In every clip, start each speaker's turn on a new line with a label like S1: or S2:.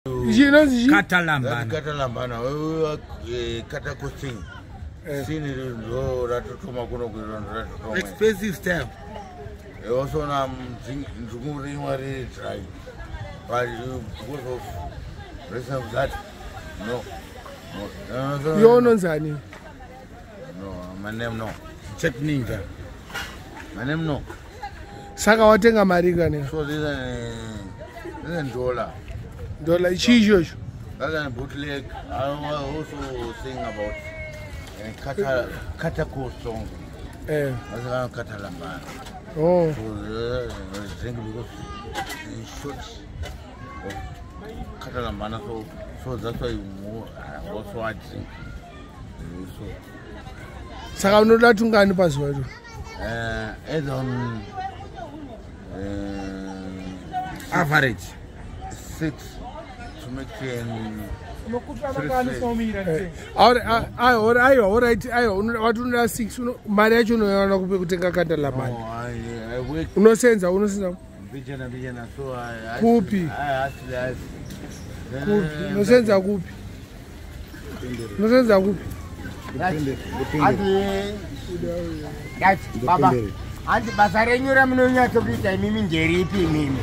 S1: Chinonzi chii?
S2: Katalambana.
S3: Katalambana, katakosing. Sini ndo ratotoma kuno kuno ratotoma.
S4: Expensive style.
S3: Also na ndikurimwa riri dry. But because of reason of that, no. No.
S1: Iwe unonzi ani?
S3: No, my name no.
S4: Check ninja.
S3: My name no.
S1: Saka watenga mari kane?
S3: So this is a dollar.
S1: Dollar chii ichocho?
S3: That's a bootleg. I also sing about Katako song. That's a Katalambana.
S1: Oh.
S3: So drink because it's short of Katalambana, so that's why you more also I drink. So
S1: Saka unoda tungani pazuva iro?
S3: As on
S4: average
S3: 6 to make 10.
S1: Aiwa, alright, aiwa, wati unoda 6, mari yacho unoiwana kupi kutenga kanda lamani? Unosenza, unosenza kupi? Kupi? Unosenza kupi? Unosenza kupi?
S5: Baba, hanzi basa renyu ramunonyatsokuita imimi nderipi imimi?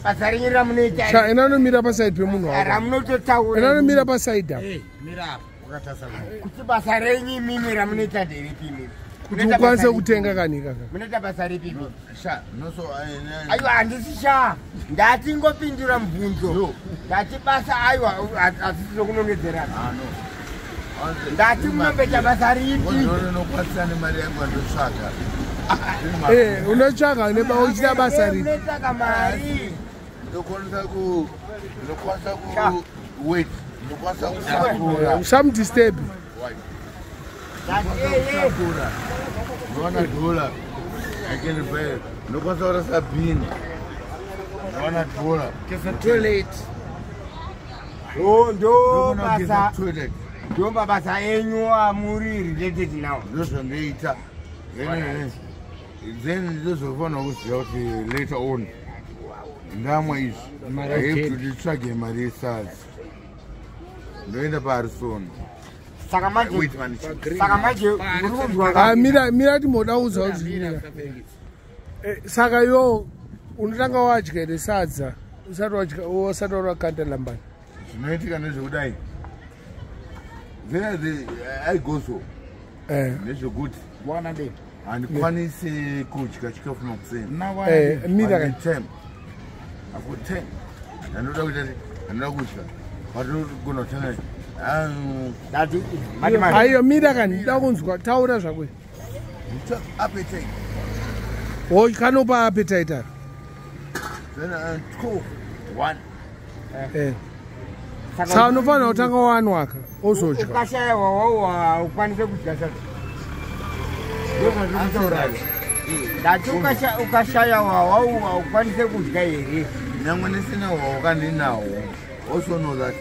S5: Basa renyu ramunoita.
S1: Cha, ena anomira paside pemunhu wako.
S5: Ramunototaura.
S1: Ena anomira paside apa.
S4: Eh, mira apa. Wakatasa.
S5: Kuti basa renyu imimi ramunoita nderipi imimi?
S1: Kuti ukwanise kutenga kanika ka.
S5: Munoita basa ripi imimi?
S3: Sha, no so
S5: aiwa handisi sha. Ndatingopindura mubvunzo. Ndati basa aiwa hazisi zvokunongedzerana.
S3: Ah no.
S5: Ndati munomboita basa ripi?
S3: Ndinokwanisa nemari yangu andotsvaga.
S1: Eh, unotsvaga neba uchida basa ripi?
S5: Unotsvaga mari.
S3: Ndokwanisa ku ndokwanisa ku wait, ndokwanisa kusakura.
S1: Usamudisturb.
S3: Kusakura. Ndinowana dollar. I can buy. Ndokwanisa kurasa bhini. Ndinowana dollar.
S4: Kesa toilet.
S5: Oh, ndo basa.
S3: Toilet.
S5: Ndo mabasa enyu amuri related now.
S3: Ndozvandoita. Then ndozofanira kuziva kuti later on ndamwa izvi I have to nditsvage mari yesadza. Ndoenda paHarrison.
S5: Saka manje
S3: Wait man.
S5: Saka manje muri kunzwa
S1: Ah, mira mira timboda kuudza kuti mira. Saka iwo unotanga wadya here sadza usati wadya usati wakanda lambani?
S3: Zvinoitika ndezvekudai. Then I go so. Ndezvekuti
S4: Wana de.
S3: handikwanisi kudya chikafu makuseni.
S1: Mira
S3: Ane time. I've got time. Ndanoda kuita ndanoda kudya. Patogona kutanga.
S5: Ndati mati mari.
S1: Aiyo mira kani ndida kunzwa taura zvako.
S3: Appetite.
S1: Oh, kanopa appetite apa.
S3: Then 12 1.
S1: Saka unofanira kutanga wanwaka ozodya.
S5: Ukashaya wawawa ukwanise kudya sadza. Ndozvandiri kutaura. Ndati ukashaya wawawa ukwanise kudya here?
S3: Nyangwe ndisina hwauka ndinawo. Also know that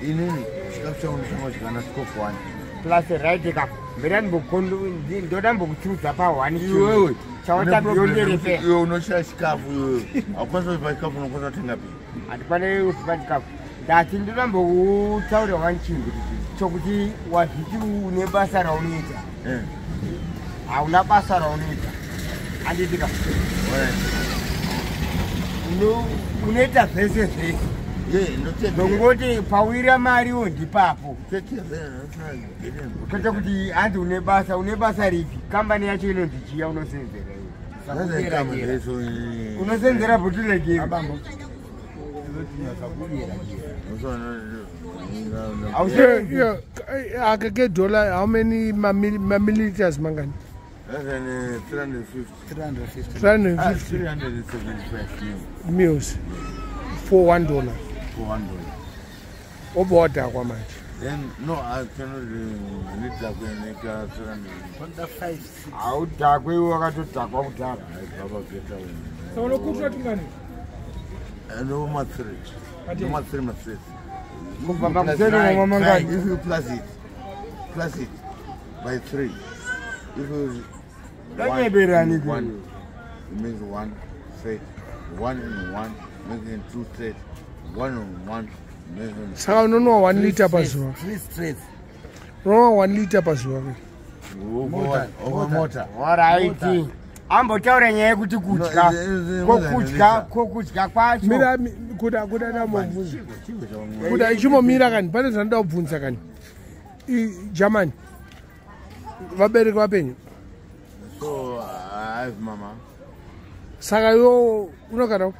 S3: inini chikafu changu ndichangu chikana 12 1.
S5: Plus right ka. Mbera ndoda mbokuchiudza pa 1
S3: Iwewe
S5: Chawatambiyonderepe.
S3: iwe unoshaya chikafu iwewe. Haukwanisi kupa chikafu unokwanisa kutenga pi.
S5: Handikwanei kupa chikafu. Ndati ndoda mbokutaura one chinhu chokuti wazviti une basa raunoita. Hauna basa raunoita. Handiti ka. Unoita zvese zvese. Ndongoti pawira mariwo ndipapo. Kwete kuti hanzi une basa, une basa ripi? Kambani yacho inonzi chiya unosenzera iwe. Unosenzera bootleg iri.
S1: Aka ke dollar how many milliliters mangani?
S3: That's an 350.
S4: 350.
S1: 350.
S3: 375
S1: mils for $1.
S3: For $1.
S1: Obva wadhakwa manje.
S3: Then no, I cannot need that 300.
S4: 5 6.
S5: Haudhakwe iwe wakatodhakwa kudhara.
S3: Baba get away.
S6: Saka unokutura tungani?
S3: No ma 3. No ma 3 ma 3.
S5: Kubva makuseni wamwa mangani?
S3: If you plus it by 3. If you one, it means 1 set. 1 and 1 making 2 set. 1 and 1
S1: Saka unonwa 1 liter pazuva.
S4: Three straights.
S1: Unonwa 1 liter pazuva.
S3: Mota.
S5: Alright. Ambotaura nyaya yekuti kudya. Kokudya, kokudya kwacho.
S1: Mira kuda kuda ndamubvunza. Kuda ichimomira kani, pane zvanoda kubvunza kani. Germany. Vabereki vapenyu.
S3: So I have mama.
S1: Saka iwe unogara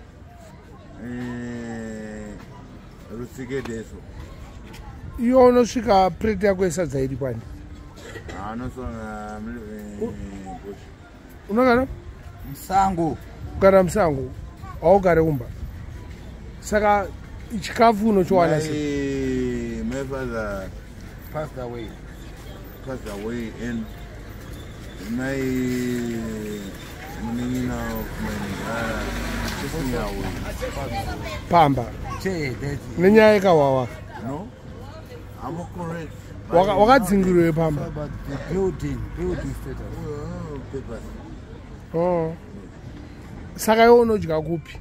S3: Rusikedeso.
S1: Iwe unosvika plate yako yesadza iri kwani? Unogara
S4: musango.
S1: Kugara musango, haugare kumba. Saka chikafu unochiwana sei?
S3: My father
S4: passed away.
S3: Passed away, and my munin'ina of my brother chased me away.
S1: Pamba. Nenyaya yekawawa.
S3: No, I'm correct.
S1: Wakadzingirwe pamba.
S4: About the building status.
S3: Papers.
S1: Oh. Saka iwe unodya kupi?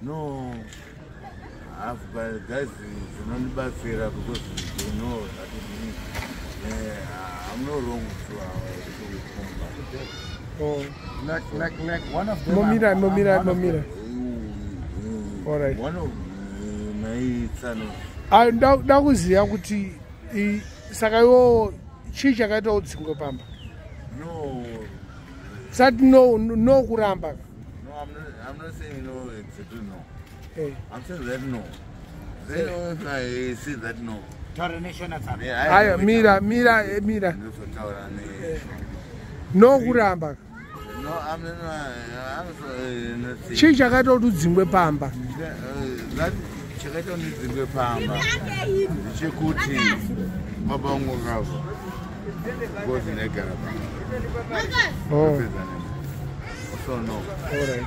S3: No, I've got guys zvinondibatsira because they know that I'm not wrong to kumba.
S1: Oh.
S4: Like one of them.
S1: Momira, momira, momira. All right.
S3: One of my son.
S1: I ndakuziya kuti saka iwo chii chakaita udzingwe pamba?
S3: No.
S1: Sati no, no kuramba.
S3: No, I'm not saying no, exactly no.
S1: Hey.
S3: I'm saying that no. Then if I see that no.
S1: Ayo, mira, mira, mira. No kuramba.
S3: No, I'm not
S1: Chii chakaita kuti udzingwe pamba?
S3: That chakaita kuti udzingwe pamba ndechekuti baba vangu vakafa because ndaigara pamba.
S1: Oh.
S3: So no.
S1: All right.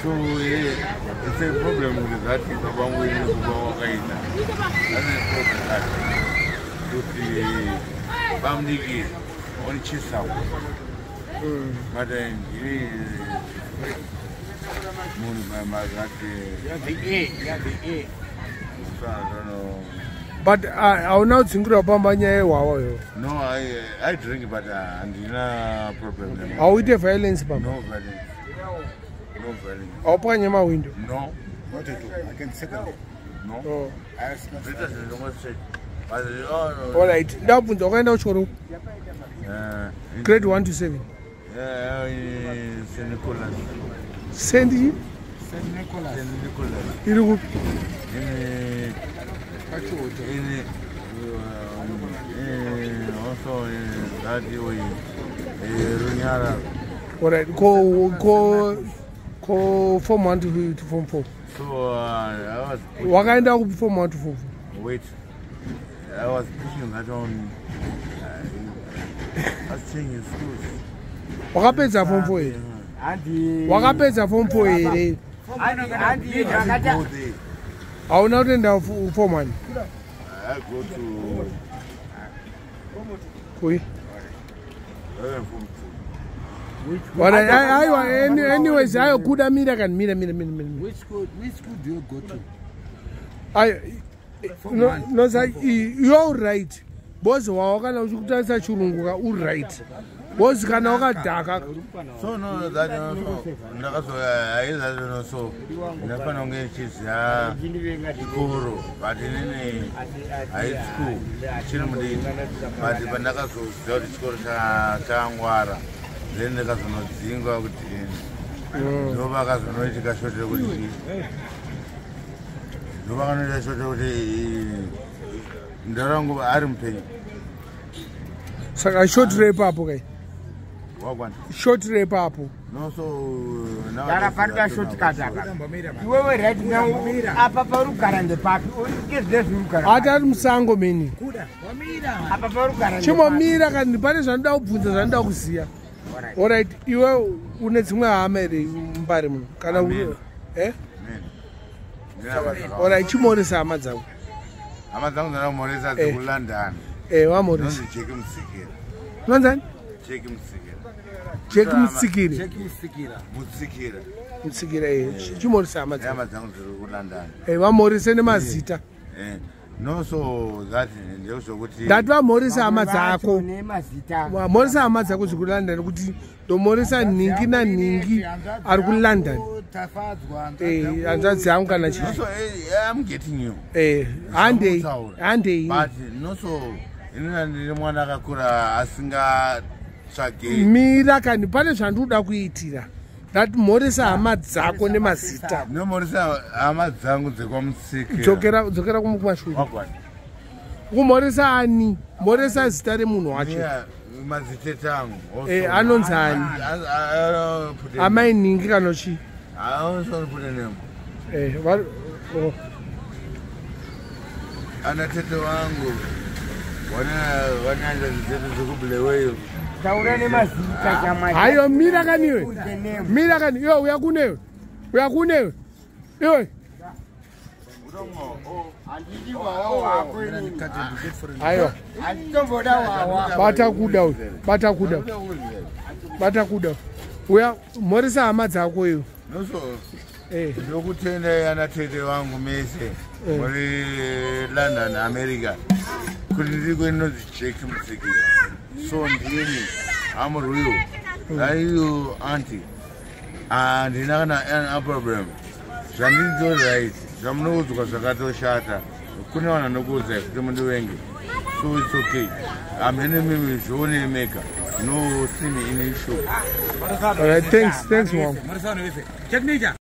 S3: So yeah, it's a problem with that baba vangu kuba wakaita. That's a problem that kuti bamudiki onichisawo. But ndiri munhu mazati. So I don't know.
S1: But hauna kudzingirwa pamba nyaya yehwawa iyoyo?
S3: No, I drink, but handina problem.
S1: Hauite violence pamba?
S3: No violence. No violence.
S1: Haupwanye mawindo?
S3: No.
S4: Not at all. I can second it.
S3: No.
S1: Oh.
S3: Oh.
S1: All right. Ndabvunza wakaenda kuchikoro? Grade 1 to 7.
S3: Yeah, St. Nicholas.
S1: St.
S4: Nicholas.
S3: St. Nicholas.
S1: Iri kupi?
S3: Also in that way, Runyara.
S1: All right. Ko form 1 to form 4.
S3: So I was.
S1: Wakaenda kupi form 1 to form 4?
S3: Wait, I was pushing that on. I was changing schools.
S1: Wakapedza form 4 here? Wakapedza form 4 here? Hauna kutoenda form 1?
S3: I go to
S1: Kui?
S3: Form 2.
S1: All right, anyways, I could mira can mira.
S4: Which school do you go to?
S1: No, sir, you're right. Boss wakana uchikutarisa chirungu ka uri right. Boss kana wakadhaka.
S3: So no that no ndakazoya so ndafana kunge chiziya chikoro but inini high school chiri mudiki but pandakazoziva kuti chikoro changwara then ndakazonodzingwa kuti ndovakazonoitika shote kuti ndovakanoita shote kuti ndarangu ari mupenyu.
S1: Saka short rape apo kai?
S3: Wagwana.
S1: Short rape apo.
S3: No, so now
S5: gara parida short cut apa. Iwewe right now apa parugara ndepapi? Ngezve urugara.
S1: Ati ari musango meni.
S4: Kuda. Wamira.
S5: Apa parugara.
S1: Chimomira kandi pane zvanoda kubvunza zvanoda kuziya. All right, iwe une dzimwe hama here mumbare muno? Kana eh? All right, chimoresa hama dzako.
S3: Hama dzangu dzandamoresa dzekuLondon.
S1: Eh, wamoresa.
S3: Nonzi Jeki Mutsikira.
S1: Nonzani?
S3: Jeki Mutsikira.
S1: Jeki Mutsikira.
S4: Jeki Mutsikira.
S3: Mutsikira.
S1: Mutsikira eh. Chimoresa hama dzako.
S3: Hama dzangu dziri kuLondon.
S1: Eh, vamorise nemazita.
S3: No, so that ndezvokuti
S1: Ndati vamhoresa hama dzako.
S5: Nemazita.
S1: Mhoresa hama dzako dzekuLondon, kuti ndomhoresa nhingi nanhingi ari kuLondon.
S4: Tafadzwa.
S1: Hanzvadzi yangu kana chii.
S3: No, so I'm getting you.
S1: Handei.
S3: Zvamutaura.
S1: Handei.
S3: But no, so inina ndiri mwana akakura asingatsvage.
S1: Mira kani, pane zvandinoda kuitira. Ndati mhoresa hama dzako nemazita.
S3: Ndinomhoresa hama dzangu dzekwaMutsikira.
S1: Dzokera, dzokera kumashure.
S3: Wagwani.
S1: Kumhoresa ani? Mhoresa zita remunhu wacho.
S3: Yeah, madzitete angu also.
S1: Anonzi ani?
S3: I don't put a
S1: Amai nhingi kana chii.
S3: I also don't put a name.
S1: Oh.
S3: Ana tete vangu vane hanzvadzi dzedu dzekuBulawayo.
S5: Taura nemazita, chamwari.
S1: Haiwa, mira kaniwe.
S5: Put the name.
S1: Mira kani iwe, uya kunewe, uya kunewe iwe.
S5: Handidi wawa wako inini.
S1: Haiwa.
S5: Handitomboda wawa.
S1: Bata kuda uyu, bata kuda, bata kuda. Uya, mhoresa hama dzako iwe.
S3: No, so
S1: Eh.
S3: ndokutendai ana tete vangu mese muri London, America, kuti ndiri kwenonzi Jack Mutsikira. So ndini, am real aiyo aunty, handina kana a problem. Zvandirito right, zvamunoudzwa zvakatoshata. Kune vanhu vanokuudzai kuti mundivenge, so it's okay. Hamene mimi zvionei mega. No, see me in issue.
S1: All right, thanks, thanks, mom.
S4: Check.